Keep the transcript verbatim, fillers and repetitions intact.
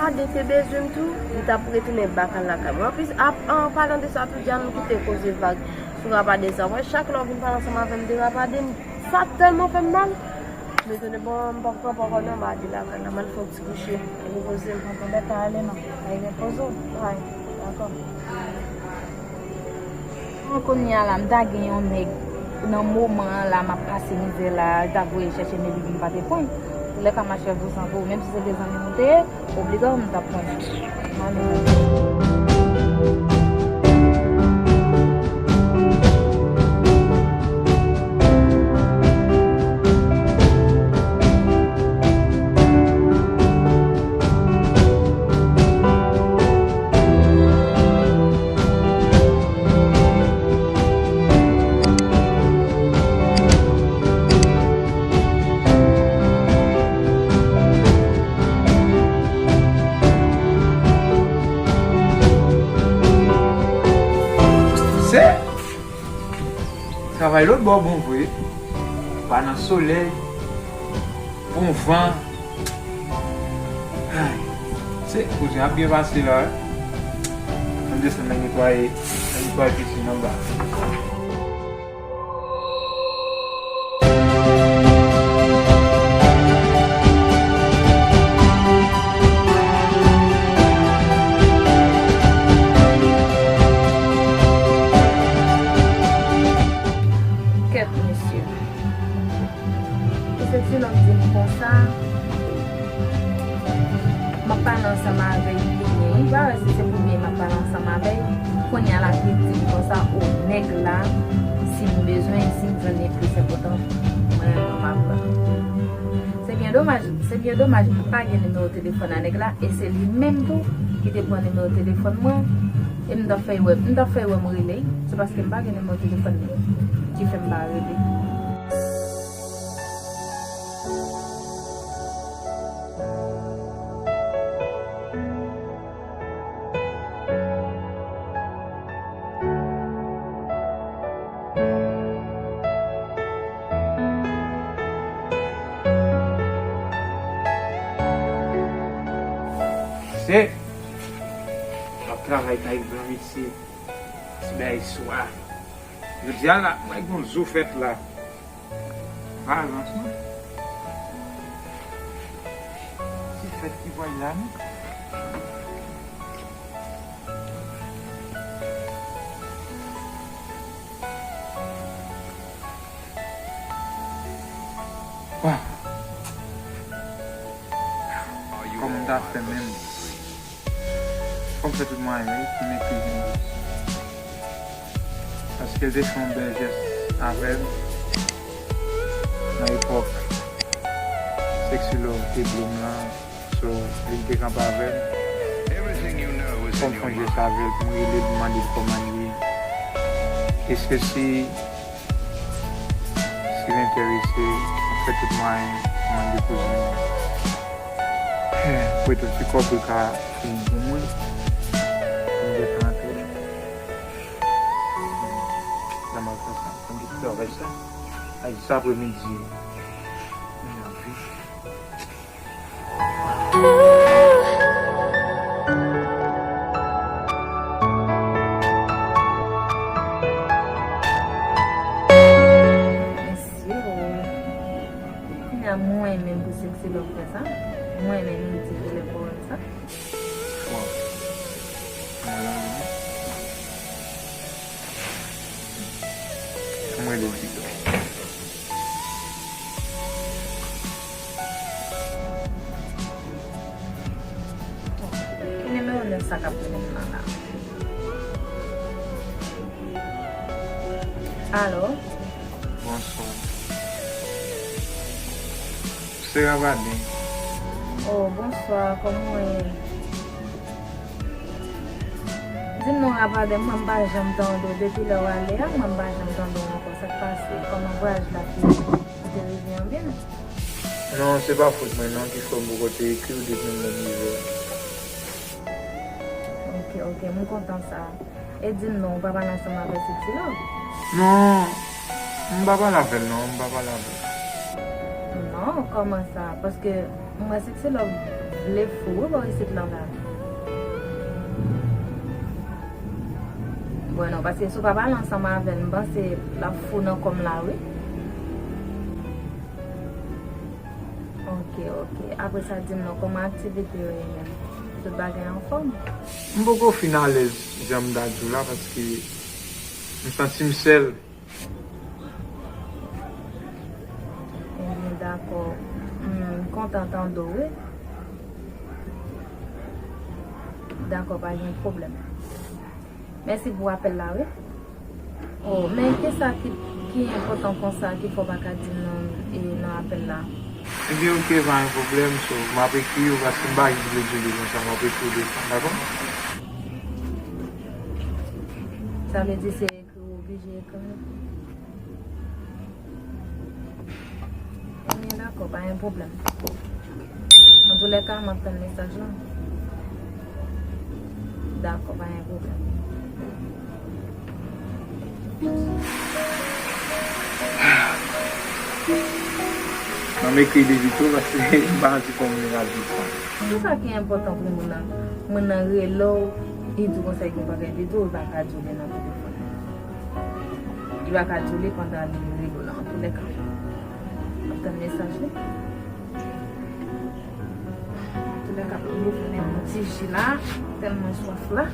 Rapaden te bezwen m tou, li t ap retounen bak al lakay mwen. Anplis, ap, an palan de sa tou, Djanm kite koze vag sou Rapaden sa. Mwen, chak lè w vin pale ansanm avè m de Rapaden, sa tèlman fè m mal. M retounen, bon, m p ap kanpe ankò non, m a di lakay la, m al fè yon ti kouche. Repoze m. Anben, pa ale non. Ay, repoze w. Ay, dakò. Bon, kounye a la, m ta gen yon nèg nan moman an la, m ap pase mizè la, l ta voye chèche m epi m pa te pran. Lè ka mache pou santi w, menm si se te zanmi m ou te ye, obliga w m t ap pran. Mwen menm. Se travay lòt bò bon vre. Pa nan solèy, bon van. Ay, se koze ap byen pase la, wi. Ann desann nan netwaye, nan netwaye pisin anba. Kèt, mesye. Mesye Tilòk di m konsa, m ap pale ansanm avè l byen. Li pa wè si se premye m ap pale ansanm avè l. Kounye a l ap vin di m konsa, o, nèg la, si m bezwen, si m jwenn li plis enpòtan, mwen menm m ap pran. Se byen domaj, se byen domaj, m pa gen nimewo telefòn a nèg la, e se li menm tou ki te pran nimewo telefòn mwen, e m t ap fè l wè, m t ap fè l wè m rele l, se paske m pa gen nimewo telefòn li ki fè m pa rele. Se, m ap travay kay blan, mesye. Ti bagay swa. Jodi a la, mwen gen yon zo fèt la. Valans, non? Se fèt ki pral la, non? Waw! Kòman m ta fè menm? Fò m fè tout mwayen, wi, pou m ekri vin. Paske l te fè yon bèl jès avè m nan epòk Sexy Love te blow m lan. So, li te kanpe avè m. Fò m fè yon jès avè l pou m rele l, pou m mande l kòman l ye. Èske si, si l enterese, m ap fè tout mwayen pou m mande kouzin mwen. Pou mete yon ti kòb pou l ka fini pou mwen. Pou m gentan antre. Sa m ap fè sa. Pou m kite travay sa. A di sa aprè midi. Mwen anvi. Mesye, o. Kounye a mwen menm pou Sexy Love fè sa. Mwen menm li di pou lè pwoblèm sa. Bon. Mwen la, mwen. Mwen le di. Ki nimewo nèg sa k ap rele m nan la? Alo? Bonswa. Se Rapaden. Oh, bonswa, kòman w ye? Di m non, Rapaden, mwen m pa janm tande w depi lè w ale a, mwen m pa janm tande w ankò. Sa k pase? Kòman vwayaj la fini? Ou te rive an byen? Non, se pa fòt mwen non ki fè m poko te ekri w depi m rive. Ok, ok, m kontan sa. E di m non, ou pa pale ansanm avè Sexy Love? Non, m pa pale avè l non, m pa pale avè l. Non, kòman sa? Paske m wè Sexy Love Vle fou wi bò isit la la. Bon, non, paske si w pa pale ansanm avè l, m panse l ap fou nan kò m la, wi. Ok, ok. Apre sa, di m non, kòman aktivite yo ye menm? Tout bagay anfòm? M poko fin alèz jan m ta di w la, paske m santi m sèl. Ebyen, dakò. M kontan tande w, wi. Dakò, pa gen pwoblèm. Mèsi pou apèl la, wi. Oh, men kisa ki, ki enpòtan konsa ki fè w pa ka di m nan, e, nan apèl la? Ebyen, ok, pa gen pwoblèm, so, m ap ekri w, paske m pa jis vle di w li konsa, m ap ekri w devan, dakò? Sa vle di se ekri w oblije ekri m? Ebyen, dakò, pa gen pwoblèm. Antoulèka, m ap tann mesaj lan. Dakò, pa gen pwoblèm. Mwen ekri depi tou, paske m pa santi kòm li ap viv sa. Kisa ki enpòtan pou moun nan? Moun nan rele w, li di w konsa gen bagay li di w, li pa ka di w li nan telefòn. Li pa ka di w li pandan li rele w la, antoulèka. M ap tann mesaj li. Antoulèka, pou m bezwen yon ti ji la, tèlman swaf la.